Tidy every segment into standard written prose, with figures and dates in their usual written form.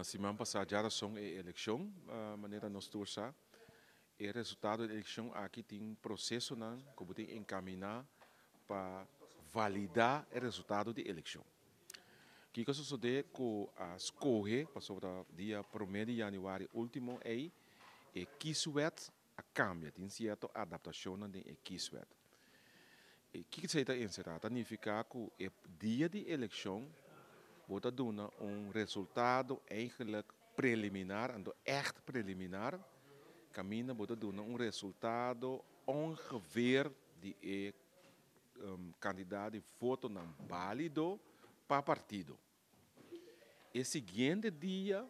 Siman pasá djarason e elekshon, manera nos tur sa. E resultado di elekshon aki tin prosesonan ku bo tin enkaminá pa validá e resultado di elekshon. Kiko a sosodé ku a skohe pasobra dia promé di yanüari último ei e kieswet a kambia, tin sierto adaptashonnan den e kieswet. Kiko esei ta enserá? Ta nifiká ku e dia di elekshon bo ta duna un resultado eigenlijk preliminar, anto ègt preliminar, kaminda bo ta duna un resultado ongeveer di e kantidat di votonan bálido pa partido. E siguiente dia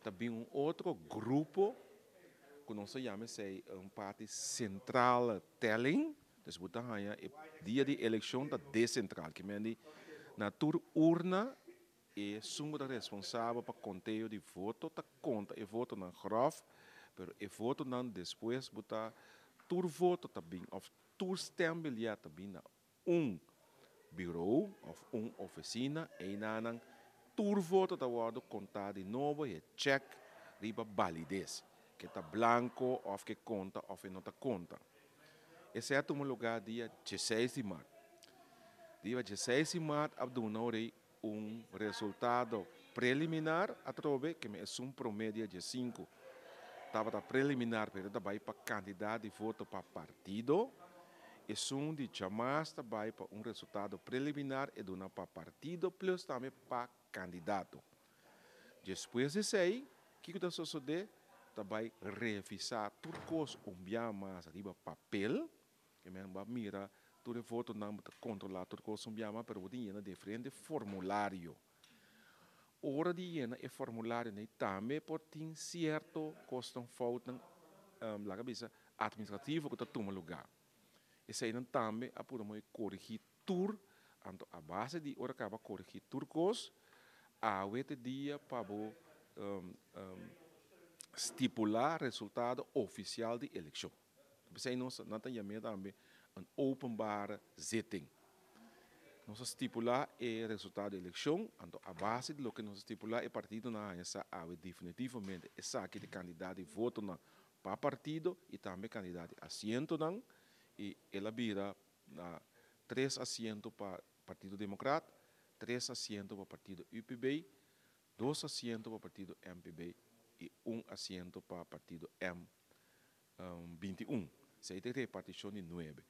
ta bin un otro grupo ku nos ta yama esei un parti centrale telling. Dus bo ta haña e dia di elekshon ta desentral. Ke men di na tur urna esun ku ta responsabel pa konteo di voto ta konta e votonan gròf, pero e votonan despues bo ta tur voto ta bin òf tur stembiljet ta bin na un bureau of un oficina, einanan tur voto ta wordo conta di nobo y e check riba validez, ke ta blanco of ke conta of e no ta conta. Esey a tuma lugar dia dieseis di maart. Dia dieseis di maart a duna orei un resultado preliminar atrobe, ke mi esun prome dia diesinku tabata preliminar pero ta bai pa kantidat di voto pa partido, esun di djamas ta bai pa un resultado preliminar e duna pa partido plus tambe pa kandidato. Despues di esei, kiko ta sosodé? Ta bai revisá tur kos un bia mas riba papel. E men bo a mira tur e votonan, bo ta kontrolá tur kos un biaha, pero bo tin yena diferente formulario. Ora di yena e formularionan ei tambe por tin sierto kosnan foutnan, laga bisa, atministrativo ku ta tuma lugá. Eseinan tambe a puru moe korigí tur, anto a base di ora kaba korigí tur kos, awe ta e dia pa bo stipulá resultado ofisial di elekshon. P'esei nos nan ta yam'é tambe un openbare zitting. Nos a stipulá e resultado di elekshon, anto a base di loke nos a stipulá e partidonan a haña sa awe definitivamente esaki ta e kandidat di votonan pa partido i tambe kandidat di asientonan i el a bira na tres asiento pa Partido Demokrat, tres asiento pa partido UPB, dos asiento pa partido MPB i un asiento pa partido M 21. Esei ta e repartishon di nuebe.